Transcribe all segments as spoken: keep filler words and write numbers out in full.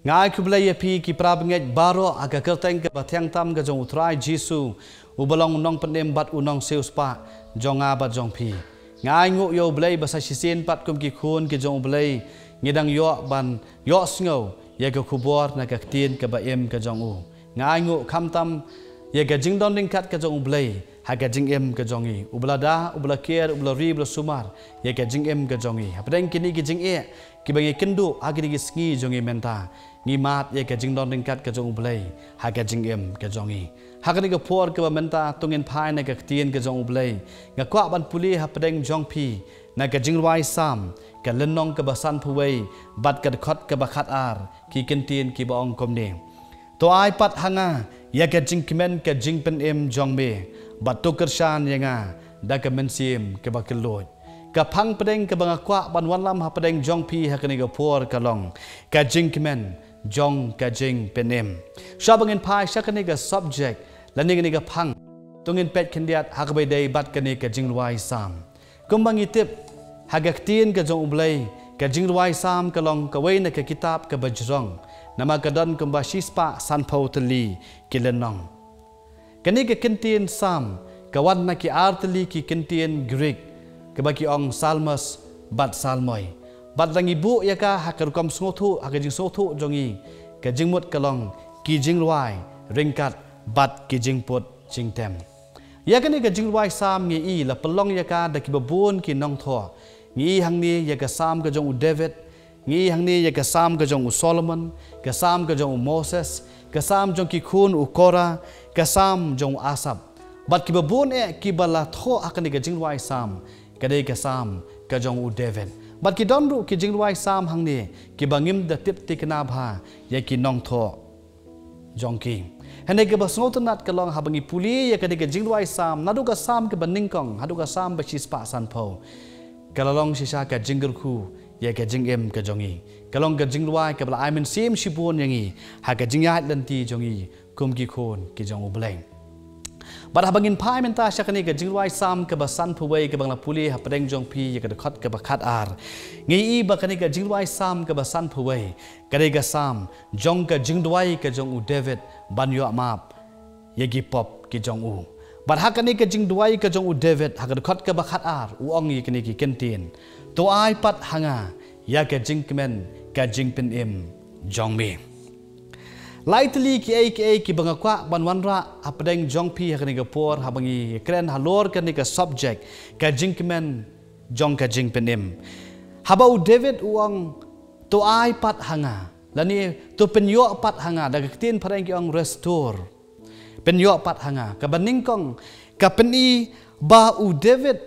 Nga ai khublei ïa phi ki para bangeit baroh ha ka kyrteng kaba thiang tam ka jong U Trai Jisu, uba long u nongpynim bad u nongsiewspah jong nga bad jong phi. Nga ainguh ïa U Blei ba sa shisien pat kum ki khun ki jong U Blei ngi dang ïoh ban ïohsngew ïa ka khubor na ka ktien kaba im ka jong u. Nga ainguh khamtam ïa ka jingdon ryngkat ka jong U Blei ha ka jingim ka jong ngi. Uba la da, uba la ker, uba la ri, uba la sumar ïa ka jingim ka jong ngi. Hapdeng kine ki jingeh kiba ngi kynduh ha kine ki sngi jong ngi mynta, ngi mad ïa ka jingdon ryngkat ka jong U Blei ha ka jingim ka jong ngi. Ha kane ka por kaba mynta, to ngin phai na ka ktien ka jong U Blei. Nga kwah ban pule hapdeng jong phi na ka Jingrwai Salm, ka lynnong kaba sanphew wei bad ka dkhot kaba khatar, ki kyntien kiba ong kumne: To ai pat ha nga ïa ka jingkmen ka jingpynim jong me, bad to kyrshan ïa nga da ka mynsiem kaba kylluid. Ka phang pdeng kaba nga kwah ban wanlam hapdeng jong phi ha kane ka por ka long ka jingkmen jong ka jingpynim. Shuwa ba ngin phai sha kane ka subject lane kane ka phang, to ngin peit khyndiat ha kaba ïadei bad kane ka Jingrwai Salm. Kumba ngi tip, ha ka ktien ka jong U Blei, ka Jingrwai Salm ka long kawei na ka kitab kaba jrong, namar ka don kumba shispah sanphew tylli ki lynnong. Kane ka kyntien Salm ka wan na ki ar tylli ki kyntien Greek, kaba ki ong Psalmos bad Psalmoi. Bad lada ngi buh ïa ka ha ka rukom sngewthuh, ha ka jingsngewthuh jong ngi, ka jingmut ka long ki jingrwai ryngkat bad ki jingput jingtem. Ïa kane ka Jingrwai Salm ngi i la pynlong ïa ka da kiba bun ki nongthoh. Ngi i hangne ïa ka Salm ka jong u David, ngi i hangne ïa ka Salm ka jong u Solomon, ka Salm ka jong u Moses, ka Salm jong ki khun u Korah, ka Salm jong u Asaph. Bad kiba bun eh kiba la thoh ha kane ka Jingrwai Salm ka dei ka Salm ka jong u David. Bad ki don ruh ki Jingrwai Salm hangne kiba ngim da tip thikna bha ïa ki nongthoh jong ki. Hynrei kaba sngewtynnat ka long haba ngi pule ïa kane ka Jingrwai Salm, naduh ka Salm kaba nyngkong haduh ka Salm ba shispah sanphew, ka la long shisha ka jingkyrkhu ïa ka jingim ka jong ngi. Ka long ka jingrwai kaba la ai mynsiem shibun ïa ngi ha ka jingïaid lynti jong ngi kum ki khun ki jong U Blei. Bad haba ngin phai mynta sha kane ka Jingrwai Salm kaba sanphew wei kaba nga la pule hapdeng jong phi ïa ka dkhot kaba khatar, ngi i ba kane ka Jingrwai Salm kaba sanphew wei ka dei ka Salm jong ka jingduwai ka jong u David ban ïoh map ïa ki pop ki jong u. Bad ha kane ka jingduwai ka jong u David, ha ka dkhot kaba khatar, u ong ïa kine ki kyntien: To ai pat ha nga ïa ka jingkmen ka jingpynim jong me. Lai tylli kiei kiei kiba nga kwah ban wanrah hapdeng jong phi ha kane ka por haba ngi kren halor kane ka subject, ka jingkmen jong ka jingpynim. Haba u David u ong, to ai pat ha nga, lane to pynïoh pat ha nga, da ka ktien phareng ki ong restore. Pynïoh pat ha nga. Kaba nyngkong, ka pyni ba u David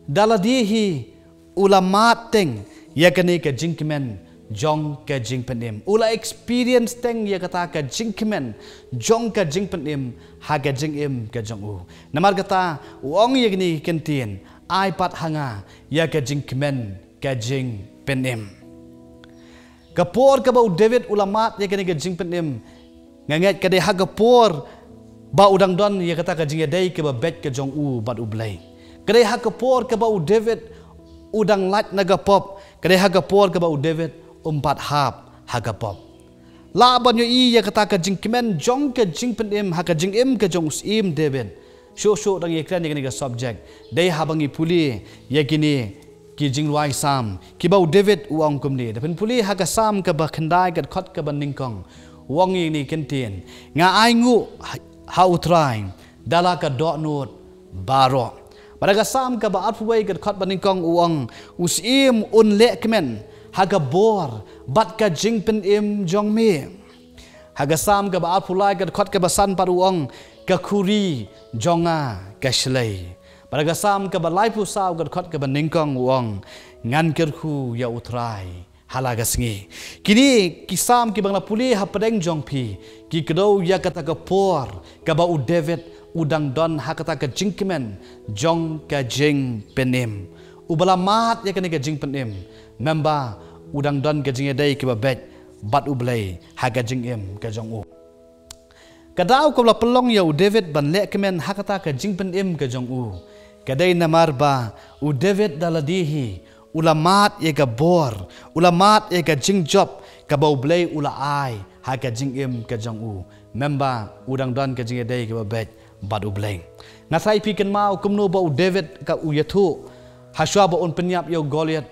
da lade hi u la mad teng ïa kane ka jingkmen jong ka jingpynim. U la experience teng ïa kata ka jingkmen jong ka jingpynim ha ka jingim ka jong u. Namar kata u ong ïa kine ki kyntien, ai pat ha nga ïa ka jingkmen ka jingpynim. Ka por kaba u David u la mad ïa kane ka jingpynim, nga ngeit ka dei ha ka por ba u dang don ïa kata ka jingïadei kaba beit ka jong u bad U Blei. Ka dei ha ka por kaba u David u dang lait na ka pop, ka dei ha ka por kaba u David um pat hap ha ka pop. Lah ban ïohi ïa kata ka jingkmen jong ka jingpynim ha ka jingim ka jong u Syiem David. Shuh shuh dang ïakren ïa kane ka subject, dei haba ngi pule ïa kine ki Jingrwai Salm kiba u David u ong kumne. Da pynpule ha ka Salm kaba khyndai ka dkhot kaba nyngkong, u ong ïa kine ki kyntien: Nga ainguh ha, ha U Trai da la ka dohnud baroh. Bad ha ka Salm kaba arphew wei ka dkhot ba nyngkong u ong, u Syiem un lehkmen ha ka bor bad ka jingpynim jong me. Ha ka Salm kaba arphew lai ka dkhot kaba san pat u ong, ka khuri jong nga ka shlei. Bad ha ka Salm kaba laiphew saw ka dkhot kaba nyngkong u ong, ngan kyrkhu ïa U Trai ha la ka sngi. Kine ki Salm kiba nga la pule hapdeng jong phi ki kdew ïa kata ka por kaba u David u dang don ha kata ka jingkmen jong ka jingpynim. Uba la mad ïa kane ka jingpynim, namar ba u dang don ka jingïadei kaba beit bad U Blei ha ka jingim ka jong u. Ka daw kaba la pynlong ïa u David ban lehkmen ha kata ka jingpynim ka jong u, ka dei namar ba u David da lade hi u la mad ïa ka bor, u la mad ïa ka jingjop kaba U Blei u la ai ha ka jingim ka jong u. Member u dang don ka jingïadei kaba beit bad U Blei. Nga sa ïa phi kynmaw kumno ba u David ka u ïathuh ha shuwa ba un pynïap ïa u Goliath.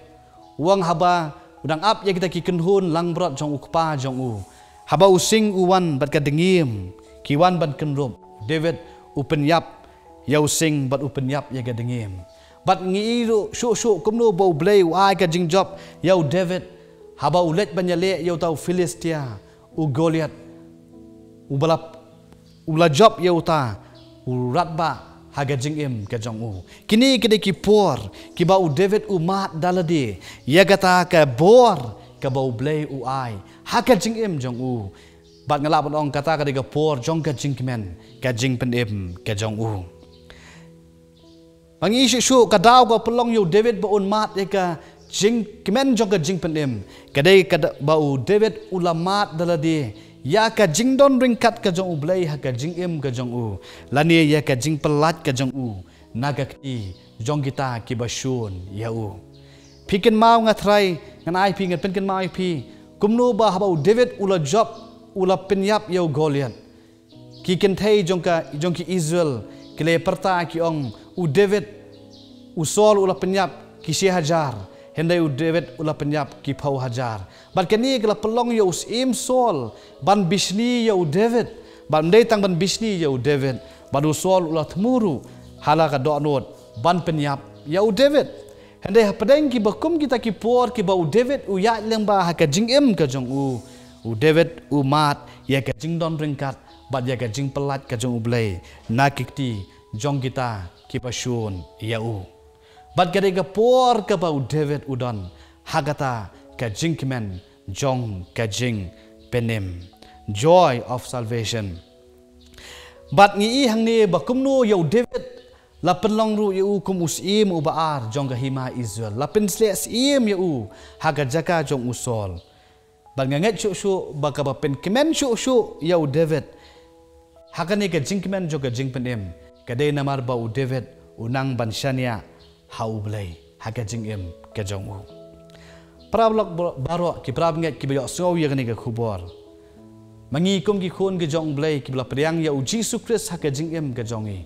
U ong haba u dang ap ïa kita ki kynhun langbrot jong u kpa jong u. Haba u sing u wan bad ka dngiem, ki wan ban kynrup. David u pynïap ïa u sing bad u pynïap ïa ka dngiem. Bad ngi ïohi shuh shuh kumno ba U Blei u ai ka jingjop ïa u David. Haba u leit ban ïaleh ïa uta u Philistia, u Goliath, u ba la, u la jop ïa uta u radbah ha ka jingim ka jong u. Kine ki dei ki por kiba u David u mad da lade ïa kata ka bor kaba U Blei u ai ha ka jingim jong u. Bad nga lah ban ong kata ka dei ka por jong ka jingkmen, ka jingpynim ka jong u. Ba ngi ïohi shuh shuh ka daw ka pynlong ïa u David ba un mad ïa ka jingkmen jong ka jingpynim. Ka dei ka da, ba u David u la mad da lade ïa ka jingdon ryngkat ka jong U Blei ha ka jingim ka jong u, lane ïa ka jingpyllait ka jong u na ka kti jong kita kiba shun ïa u. Phi kynmaw, nga trai ngan ai phi, ngan pynkynmaw ïa phi kumno ba haba u David u la jop, u la pynïap ïa u Goliath. Ki kynthei jong ka, jong ki Israel ki la pyrta, ki ong, u David, u Saul u la pynïap ki shi hajar, hynrei u David u la pynïap ki phew hajar. Bad kane ka la pynlong ïa u syiem Saul ban bishni ïa u David. Bad ym dei tang ban bishni ïa u David, bad u Saul u la thmu ruh ha la ka dohnud ban pynïap ïa u David. Hynrei hapdeng kiba kum kita ki por kiba u David u ïaid lyngba ha ka jingim ka jong u, u David u mad ïa ka jingdon ryngkat bad ïa ka jingpyllait ka jong U Blei na ki kti jong kita kiba shun ïa u. Bad ka dei ka por kaba u David u don ha kata ka jingkmen jong ka jingpynim. Joy of salvation. Bad ngi ïohi hangne ba kumno ïa u David la pynlong ruh ïa u kum u syiem uba ar jong ka hima Israel. La pynsleh syiem ïa u ha ka jaka jong u Saul. Bad nga ngeit shuh shuh ba kaba pynkmen shuh shuh ïa u David ha kane ka jingkmen jong ka jingpynim, ka dei namar ba u David u nang ban shaniah ha U Blei ha ka jingim ka jong u. Para lok baroh, ki para bangeit kiba ïohsngew ïa kane ka khubor, ma ngi kum ki khun ki jong U Blei kiba la pdiang ïa u Jisu Khrist ha ka jingim ka jong ngi,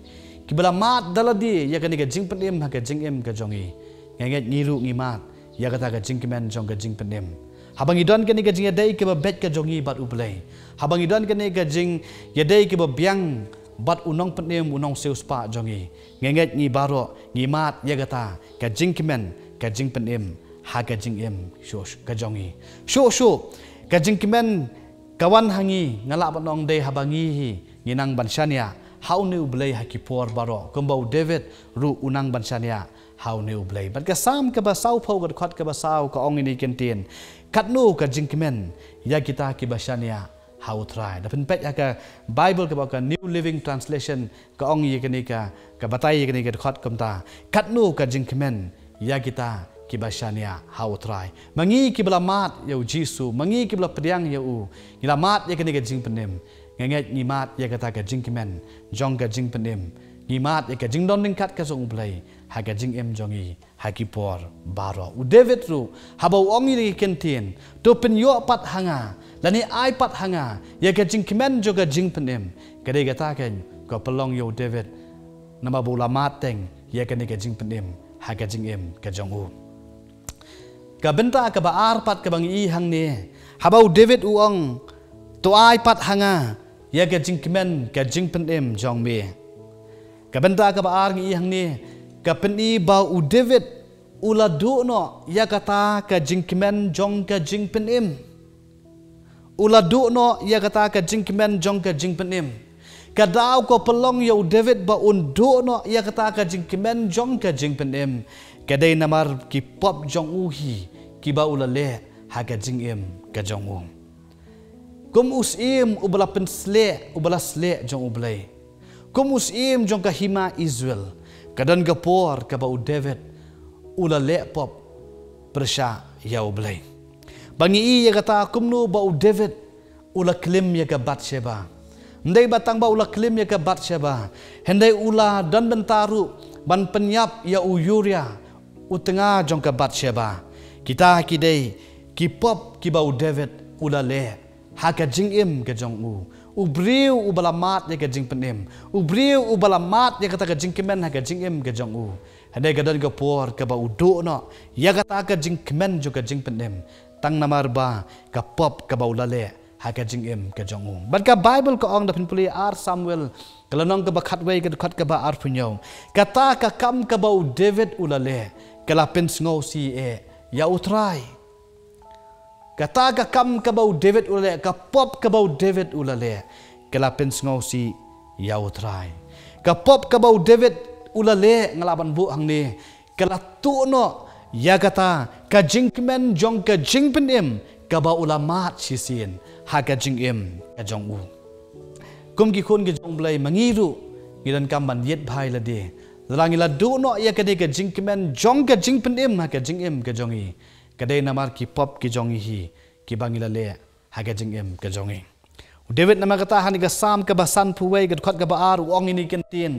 kiba la mad da lade ïa kane ka jingpynim ha ka jingim ka jong ngi, nga ngeit ngi ruh ngi mad ïa kata ka jingkmen jong ka jingpynim. Haba ngi don kane ka jingïadei kaba beit ka jong ngi bad U Blei, haba ngi don kane ka jingïadei kaba biang bad u Nongpynim, u Nongsiewspah jong ngi, nga ngeit ngi baroh ngi mad ïa kata ka jingkmen, ka jingpynim ha ka jingim shuh, ka jong ngi. Shuh shuh ka jingkmen ka wan ha ngi, nga lah ban ong, dei haba ngi hi ngi nang ban shaniah ha une U Blei ha ki por baroh, kumba u David ruh u nang ban shaniah ha une U Blei. Bad ka Salm kaba sawphew, ka dkhot kaba saw, ka ong ïa kane ka ktien: Katno ka jingkmen ïa kita kiba shaniah ha U Trai. Da pynpeit ha ka Bible kaba ka New Living Translation, ka ong ïa kane ka, ka batai ïa kane ka dkhot kumta: Katno ka jingkmen ïa kita kiba shaniah ha U Trai. Ma ngi kiba la mad ïa u Jisu, ma ngi kiba la pdiang ïa u, ngi la mad ïa kane ka jingpynim. Nga ngeit ngi mad ïa kata ka jingkmen jong ka jingpynim. Ngi mad ïa ka jingdon ryngkat ka jong U Blei ha ka jingim jong ngi ha ki por baroh. U David ruh haba u ong ïa kane ka ktien, to pynïoh pat ha nga, lane ai pat ha nga ïa ka jingkmen jong ka jingpynim, ka dei kata ka, ka pynlong ïa u David namar ba u la mad teng ïa kane ka jingpynim ha ka jingim ka jong u. Ka bynta kaba ar pat kaba ngi ïohi hangne, haba u David u ong, to ai pat ha nga ïa ka jingkmen ka jingpynim jong me. Ka bynta kaba ar ngi ïohi hangne, ka pyni ba u David u la duh noh ïa kata ka jingkmen jong ka jingpynim. U la duh noh ïa kata ka jingkmen jong ka jingpynim. Ka daw ka pynlong ïa u David ba un duh noh ïa kata ka jingkmen jong ka jingpynim, ka dei namar ki pop jong u hi kiba u la leh ha ka jingim ka jong u. Kum u syiem uba la pynsleh, uba la sleh jong U Blei, kum u syiem jong ka hima Israel, ka don ka por kaba u David u la leh pop pyrshah ïa U Blei. Ba ngi ïohi ïa kata kumno ba u David u la klim ïa ka Bathsheba. Ym dei ba tang ba u la klim ïa ka Bathsheba, hynrei u la don bynta ruh ban pynïap ïa u Uriah, u tnga jong ka Bathsheba. Kita ki dei ki pop kiba u David u la leh ha ka jingim ka jong u. U briew uba la mad ïa ka jingpynim, u briew uba la mad ïa kata ka jingkmen ha ka jingim ka jong u. Hynrei ka don ka por kaba u duh noh ïa kata ka jingkmen jong ka jingpynim, tang namar ba ka pop kaba u la leh ha ka jingim ka jong u. Bad ka Baibl ka ong, da phin pule Ar Samuel ka lynnong kaba khatwei ka dkhot kaba arphew hynñiew, kata ka kam kaba u David u la leh ka la pynsngewsih eh ïa U Trai. Kata ka kam kaba u David u la leh, ka pop kaba u David u la leh, ka la pynsngewsih ïa U Trai. Ka pop kaba u David u la leh, nga lah ban buh hangne, ka la tuh noh ïa kata ka jingkmen jong ka jingpynim kaba u la mad shisien ha ka jingim ka jong u. Kum ki khun ki jong U Blei, ma ngi ruh ngi donkam ban ïit bha ïa lade. Lada ngi la duh noh ïa kane ka jingkmen jong ka jingpynim ha ka jingim ka jong ngi, ka dei namar ki pop ki jong ngi hi kiba ngi la leh ha ka jingim ka jong ngi. U David namar kata ha kane ka Salm kaba sanphew wei ka dkhot kaba ar u ong ïa kine ki ktien.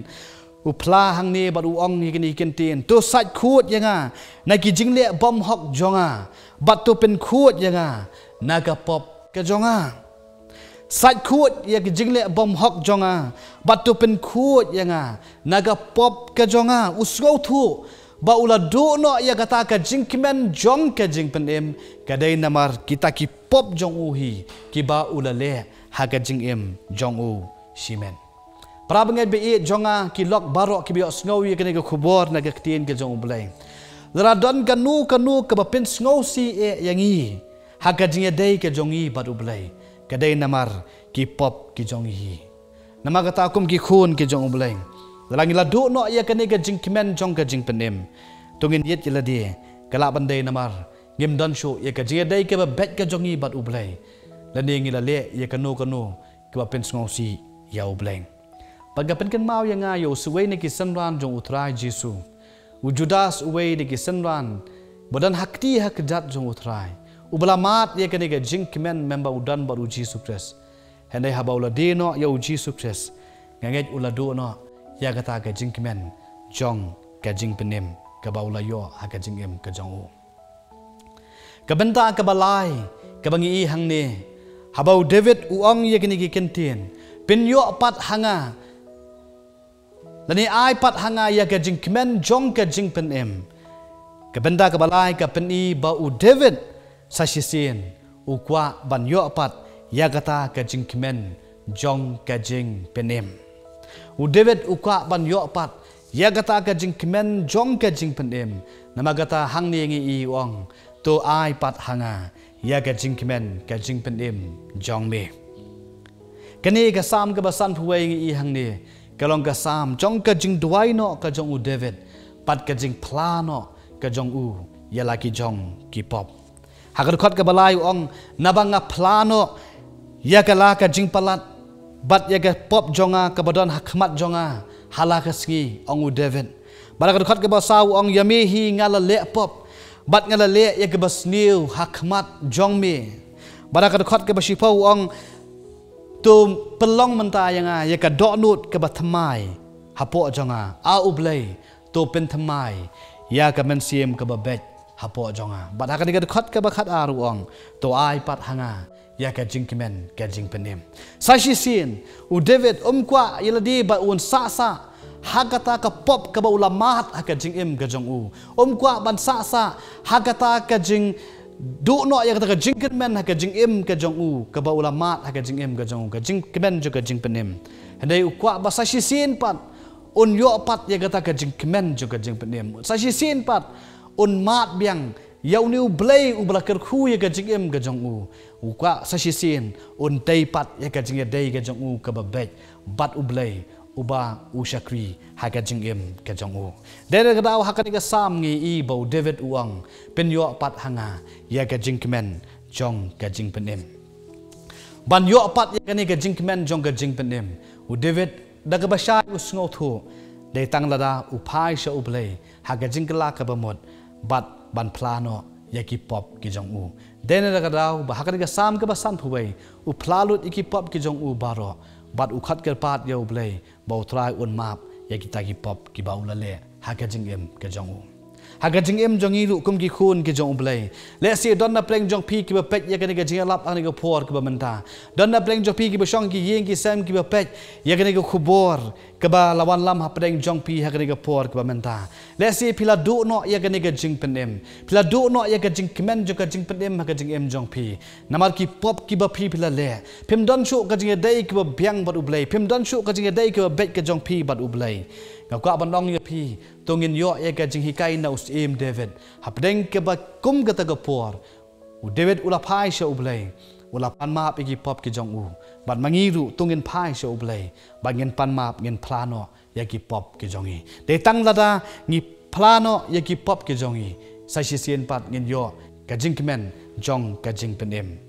U phla hangne bad u ong ïa kine ki ktien: To sait khuid ïa nga na ki jingleh bymhok jong nga, bad to pynkhuid ïa nga na ka pop ka jong nga. Sait khuid ïa ki jingleh bymhok jong nga, bad to pynkhuid ïa nga na ka pop ka jong nga. U sngewthuh ba u la duh noh ïa kata ka jingkmen jong ka jingpynim, ka dei namar kita ki pop jong u hi kiba u la leh ha ka jingim jong u shimet. Para bangeit ba ïeit jong nga, ki lok baroh kiba ïohsngew ïa kane ka khubor na ka ktien ka jong U Blei, lada don kano kano kaba pynsngewsih eh ïa ngi ha ka jingïadei ka jong ngi bad U Blei, ka dei namar ki pop ki jong ngi hi. Namar kata kum ki khun ki jong U Blei, lada ngi la duh noh ïa kane ka jingkmen jong ka jingpynim, to ngin ïit ïa lade, ka lah ban dei namar ngim don shuh ïa ka jingïadei kaba beit ka jong ngi bad U Blei, lane ngi la leh ïa kano kano kaba pynsngewsih ïa U Blei. Bad ka pynkynmaw ïa nga ïa u siwei na ki synran jong U Trai Jisu, u Judas, uwei na ki synran ba don ha kti ha kjat jong U Trai, uba la mad ïa kane ka jingkmen mynba u don bad U Jisu Khrist. Hynrei haba u la die noh ïa U Jisu Khrist, nga ngeit u la duh noh ïa kata ka jingkmen jong ka jingpynim kaba u la ïoh ha ka jingim ka jong u. Ka bynta kaba lai kaba ngi i hangne, haba u David u ong ïa kine ki ktien: Pynïoh pat ha nga, lane ai pat ha nga ïa ka jingkmen jong ka jingpynim. Ka bynta kaba lai ka pyni ba u David sa shisien u kwah ban ïoh pat ïa kata ka jingkmen jong ka jingpynim. U David u kwah ban ïoh pat ïa kata ka jingkmen jong ka jingpynim. Namar kata hangne ngi i u ong: To ai pat ha nga ïa ka jingkmen ka jingpynim jong me. Kane ka Salm kaba sanphew wei ngi i hangne ka long ka Salm jong ka jingduwai noh ka jong u David bad ka jingphla noh ka jong u ïa la ki jong ki pop. Ha ka dkhot kaba lai u ong: Naba nga phla noh ïa ka la ka jingpalat bad ïa ka pop jong nga kaba don ha khmat jong nga ha la ka sngi, ong u David. Bad ha ka dkhot kaba saw u ong: Ïa me hi nga la leh pop bad nga la leh ïa kaba sniew ha khmat jong me. Bad ha ka dkhot kaba shiphew u ong: To pynlong mynta ïa nga ïa ka dohnud kaba thymmai hapoh jong nga, A U Blei, to pynthymmai ïa ka mynsiem kaba beit hapoh jong nga. Bad ha kane ka dkhot kaba khatar u ong: To ai pat ha nga ïa ka jingkmen ka jingpynim. Sa shisien u David um kwah ïa lade ba un sah sah ha kata ka pop kaba u la mad ha ka jingim ka jong u. Um kwah ban sah sah ha kata ka jingduh noh ïa kata ka jingkyrmen ha ka jingim ka jong u, kaba u la mad ha ka jingim ka jong u, ka jingkmen jong ka jingpynim. Hynrei u kwah ba sa shisien pat un ïoh pat ïa kata ka jingkmen jong ka jingpynim. Sa shisien pat un mad biang ïa une U Blei uba la kyrkhu ïa ka jingim ka jong u. U kwah sa shisien un tei pat ïa ka jingïadei ka jong u kaba beit bad U Blei uba u shakri ha ka jingim ka jong u. Dei na kata ka daw ha kane ka Salm ngi i ba u David u ong: Pynïoh pat ha nga ïa ka jingkmen jong ka jingpynim. Ban ïoh pat ïa kane ka jingkmen jong ka jingpynim, u David da kaba shai u sngewthuh dei tang lada u phai sha U Blei ha ka jingkylla kaba mut bad ban phla noh ïa ki pop ki jong u. Dei na kata ka daw ba ha kane ka Salm kaba sanphew wei u phla lut ïa ki pop ki jong u baroh bad u khot kyrpad ïa U Blei ba U Trai un map ïa kita ki pop kiba u la leh ha ka jingim ka jong u. Ha ka jingim jong ngi ruh kum ki khun ki jong U Blei. Lehse don na pdeng jong phi kiba peit ïa kane ka jingïalap ha kane ka por kaba mynta. Don na pdeng jong phi kiba shong ki ïing ki sem kiba peit ïa kane ka khubor kaba la wanlam ha pdeng jong phi ha kane ka por kaba mynta. Lehse phi la duh noh ïa kane ka jingpynim. Phi la duh noh ïa ka jingkmen jong ka jingpynim ha ka jingim jong phi. Namar ki pop kiba phi phi la leh. Phim don shuh ka jingïadei kiba biang bad U Blei. Phim don shuh ka jingïadei kiba beit ka jong phi bad U Blei. Nga kwah ban ong ïa phi. To ngin ïoh ïa ka jinghikai na u Syiem David. Hapdeng kaba kum kata ka por. U David u la phai sha U Blei. U la pan map ïa ki pop ki jong u. Bad ma ngi ruh to ngin phai sha U Blei. Bad ngin pan map ngin phla noh ïa ki pop ki jong ngi. Dei tang lada ngi phla noh ïa ki pop ki jong ngi. Sa shisien pat ngin ïoh ka jingkmen jong ka jingpynim.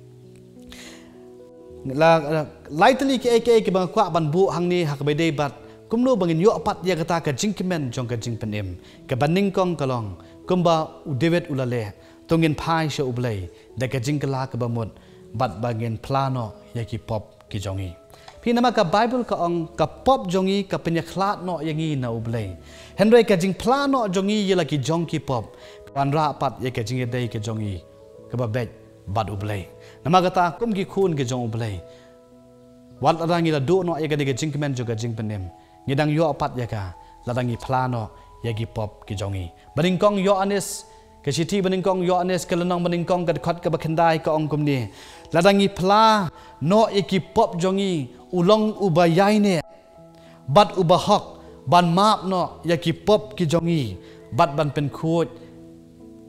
La, la, lai tylli kiei kiei kiba nga kwah ban buh hangne ha kaba ïadei bad kumno ba ngin ïoh pat ïa kata ka jingkmen jong ka jingpynim. Kaba nyngkong ka long kumba u David u la leh, to ngin phai sha U Blei da ka jingkylla kaba mut bad ba ngin phla noh ïa ki pop ki jong ngi. Phi, namar ka Baibl ka ong ka pop jong ngi ka pynïakhlad noh ïa ngi na U Blei. Hynrei ka jingphla noh jong ngi ïa la ki jong ki pop ka wanrah pat ïa ka jingïadei ka jong ngi kaba beit bad U Blei. Namar kata kum ki khun ki jong U Blei, wat lada ngi la duh noh ïa kane ka jingkmen jong ka jingpynim, ngi dang ïoh pat ïa ka lada ngi phla noh ïa ki pop ki jong ngi. Ba nyngkong Ïoannis, ka shithi ba nyngkong Ïoannis, ka lynnong ba nyngkong, ka dkhot kaba khyndai ka ong kumne: Lada ngi phla noh ïa ki pop jong ngi, u long uba ïaineh bad uba hok ban map noh ïa ki pop ki jong ngi bad ban pynkhuid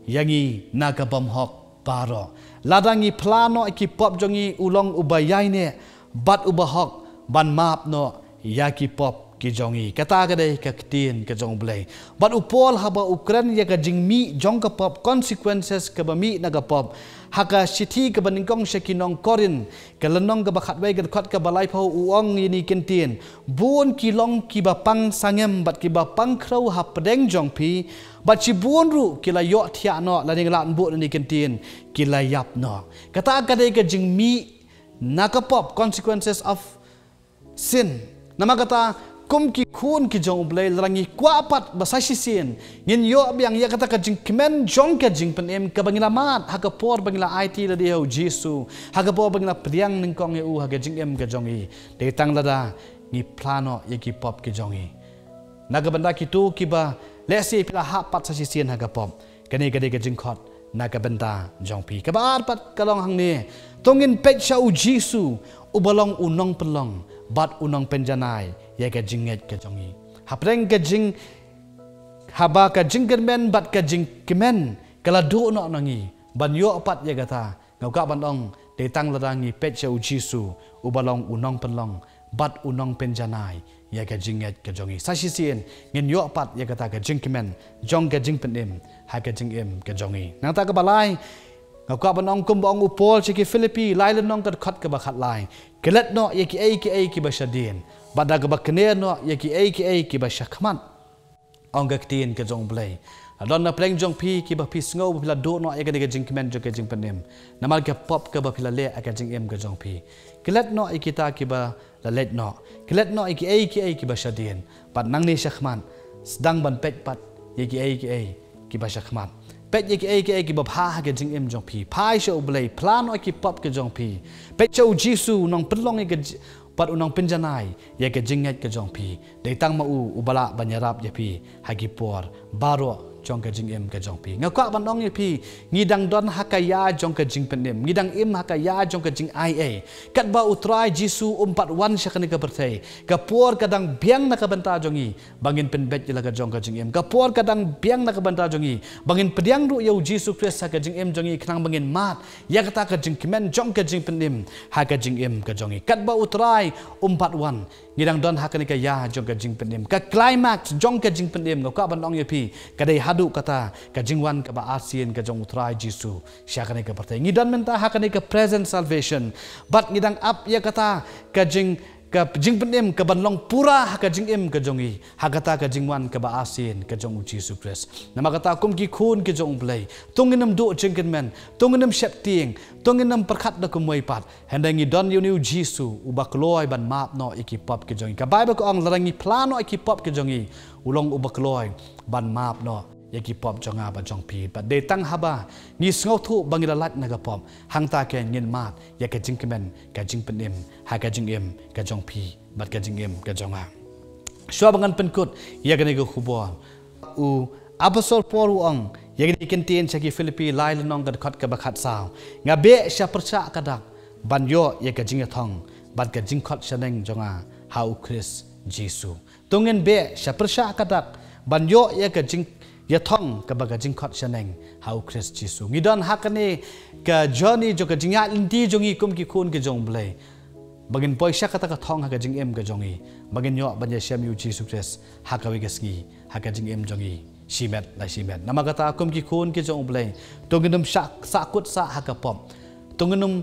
ïa ngi na ka bymhok baroh. Lada ngi phla noh ïa ki pop jong ngi, u long uba ïaineh bad uba hok ban map noh ïa ki pop ki jong ngi. Kata ka dei ka ktien ka jong U Blei. Bad u Paul haba u kren ïa ka jingmih jong ka pop, consequences kaba mih na ka pop, ha ka shithi kaba nyngkong sha ki nong Korinth, ka lynnong kaba khatwei, ka dkhot kaba laiphew, u ong ïa kine ki ktien: Bun ki long kiba pang sangem bad kiba pang khrew hapdeng jong phi, bad shibun ruh ki la ïohthiah noh, lane nga lah ban buh na kine ki ktien, ki la ïap noh. Kata ka dei ka jingmih na ka pop, consequences of sin. Namar kata, kum ki khun ki jong U Blei, lada ngi kwah pat ba sa shisien ngin ïoh biang ïa kata ka jingkmen jong ka jingpynim kaba ngi la mad ha ka por ba ngi la aiti lade ïa U Jisu, ha ka por ba ngi la pdiang nyngkong ïa u ha ka jingim ka jong ngi. Dei tang lada ngi phla noh ïa ki pop ki jong ngi. Na ka bynta kito kiba lehse phi la hap pat sa shisien ha ka pop, kane ka dei ka jingkhot na ka bynta jong phi. Kaba ar pat ka long hangne: To ngin peit sha U Jisu, uba long u nongpynlong bad u nongpynjanai ïa ka jingngeit ka jong ngi. Hapdeng ka jing, haba ka jingkyrmen bad ka jingkmen ka la duh noh na ngi, ban ïoh pat ïa kata, nga kwah ban ong, dei tang lada ngi peit sha U Jisu, uba long u nongpynlong bad u nongpynjanai ïa ka jingngeit ka jong ngi. Sa shisien ngin ïoh pat ïa kata ka jingkmen jong ka jingpynim ha ka jingim ka jong ngi. Nangta kaba lai, nga kwah ban ong kumba ong u Paul sha ki Philippi, lai lynnong, ka dkhot kaba khatlai: Klet noh ïa kiei kiei kiba shadien, bad da kaba kner noh ïa kiei kiei kiba shakhmat. Ong ka ktien ka jong U Blei, la don na pdeng jong phi kiba phi sngew ba phi la duh noh ïa kane ka jingkmen jong ka jingpynim namar ka pop kaba phi la leh ha ka jingim ka jong phi. Klet noh ïa kita kiba la leit noh. Klet noh ïa kiei kiei kiba shadien. Bad nangne shakhmat, sdang ban peit pat ïa kiei kiei kiba shakhmat. Peit ïa kiei kiei kiba bha ha ka jingim jong phi. Phai sha U Blei, phla noh ïa ki pop ka jong phi. Peit sha U Jisu, u nongpynlong ïa ka ji-, bad u nongpynjanai ïa ka jingngeit ka jong phi. Dei tang ma u uba lah ban ïarap ïa phi ha ki por baroh jong ka jingim ka jong phi. Nga kwah ban ong ïa phi, ngi dang don ha ka ïa jong ka jingpynim, ngi dang im ha ka ïa jong ka jingaiei. Katba U Trai Jisu um pat wan sha kane ka pyrthei, ka por ka dang biang na ka bynta jong ngi ba ngin pynbeit ïa la ka jong ka jingim. Ka por ka dang biang na ka bynta jong ngi ba ngin pdiang ruh ïa U Jisu Khrist ha ka jingim jong ngi, khnang ba ngin mad ïa kata ka jingkmen jong ka jingpynim ha ka jingim ka jong ngi. Katba U Trai um pat wan, ngi dang don ha kane ka ïa jong ka jingpynim. Ka climax jong ka jingpynim, nga kwah ban ong ïa phi, ka dei haduh kata ka jingwan kaba arsien ka jong U Trai Jisu sha kane ka pyrthei. Ngi don mynta ha kane ka present salvation, bad ngi dang ap ïa kata ka jing, ka jingpynim kaban long pura ha ka jingim ka jong ngi, ha kata ka jingwan kaba arsien ka jong U Jisu Khrist. Namar kata, kum ki khun ki jong U Blei, to ngin ym duh jingkyrmen, to ngin ym sheptieng, to ngin ym pyrkhat da kumwei pat. Hynrei ngi don ïa une U Jisu uba kloi ban map noh ïa ki pop ki jong ngi. Ka Baibl ka ong, lada ngi phla noh ïa ki pop ki jong ngi, u long uba kloi ban map noh ïa ki pop jong nga bad jong phi. Bad dei tang haba ngi sngewthuh ba ngi la lait na ka pop, hangta keiñ ngin mad ïa ka jingkmen ka jingpynim ha ka jingim ka jong phi bad ka jingim ka jong nga. Shuwa ba ngan pynkut ïa kane ka khubor, u Apostol Paul u ong ïa kine ki ktien sha ki Philippi lai lynnong ka dkhot kaba khatsaw: Nga beh sha pyrshah ka dak ban ïoh ïa ka jingïathong bad ka jingkhot shaneng jong nga ha u Khrist Jisu. To ngin beh sha pyrshah ka dak ban ïoh ïa ka jingïathong kaba ka jingkhot shaneng ha u Khrist Jisu. Ngi don ha kane ka journey jong ka jingïaid lynti jong ngi kum ki khun ki jong u Blei, ba ngin poi sha kata ka thong ha ka jingim ka jong ngi, ba ngin ïoh ban ïashem ïa u Jisu Khrist ha kawei ka sngi ha ka jingim jong ngi shimet la shimet. Namar kata kum ki khun ki jong u Blei, to ngin ym sah, sahkut sah ha ka pop. To ngin ym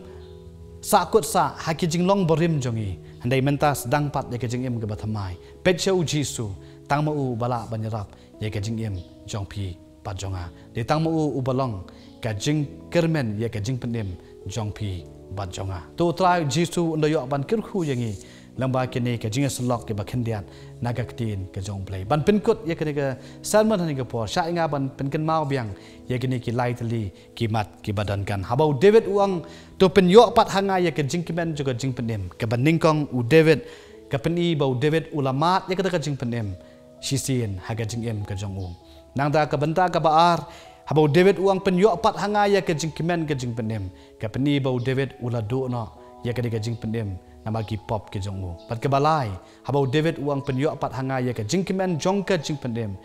sahkut sah ha ki jinglong barim jong ngi. Hynrei mynta sdang pat ïa ka jingim kaba thymmai. Peit sha u Jisu, tang ma u ba lah ban ïarap ïa ka jingim jong phi bad jong nga. Dei tang ma u uba long ka jingkyrmen ïa ka jingpynim jong phi bad jong nga. To u Trai Jisu un da ïoh ban kyrkhu ïa ngi lyngba kine ka jingïasyllok kiba khyndiat na ka ktien ka jong u Blei. Ban pynkut ïa kane ka sermon ha kane ka por, shah ïa nga ban pynkynmaw biang ïa kine ki lai tylli ki mat kiba donkam. Haba u David u ong, to pynïoh pat ha nga ïa ka jingkmen jong ka jingpynim, kaba nyngkong u David, ka pyni ba u David u la mad ïa kata ka jingpynim shisien ha ka jingim ka jong u. Nangta ka bynta kaba ar, haba u David u ong pynïoh pat ha nga ïa ka jingkmen ka jingpynim, ka pyni ba u David u la duh noh ïa kane ka jingpynim namar ki pop ki jong u. Bad kaba lai, haba u David u ong pynïoh pat ha nga ïa ka jingkmen jong ka jingpynim,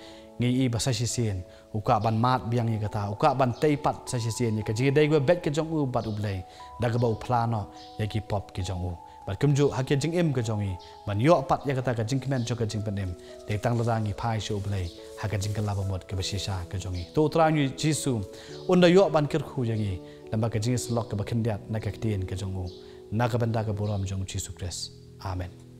ngi i ba sa shisien u kwah ban mad biang ïa kata, u kwah ban tei pat sa shisien ïa ka jingïadei kaba beit ka jong u bad u Blei, da kaba u phla noh ïa ki pop ki jong u. Bad kumjuh ha ka jingim ka jong ngi, ban ïoh pat ïa kata ka jingkmen jong ka jingpynim, dei tang lada ngi phai sha u Blei ha ka jingkylla bamut kaba shisha ka jong ngi. To u Trai ngi Jisu un da ïoh ban kyrkhu ïa ngi lyngba ka jingïasyllok kaba khyndiat na ka ktien ka jong u. Na ka bynta ka burom jong u Jisu Khrist. Amen.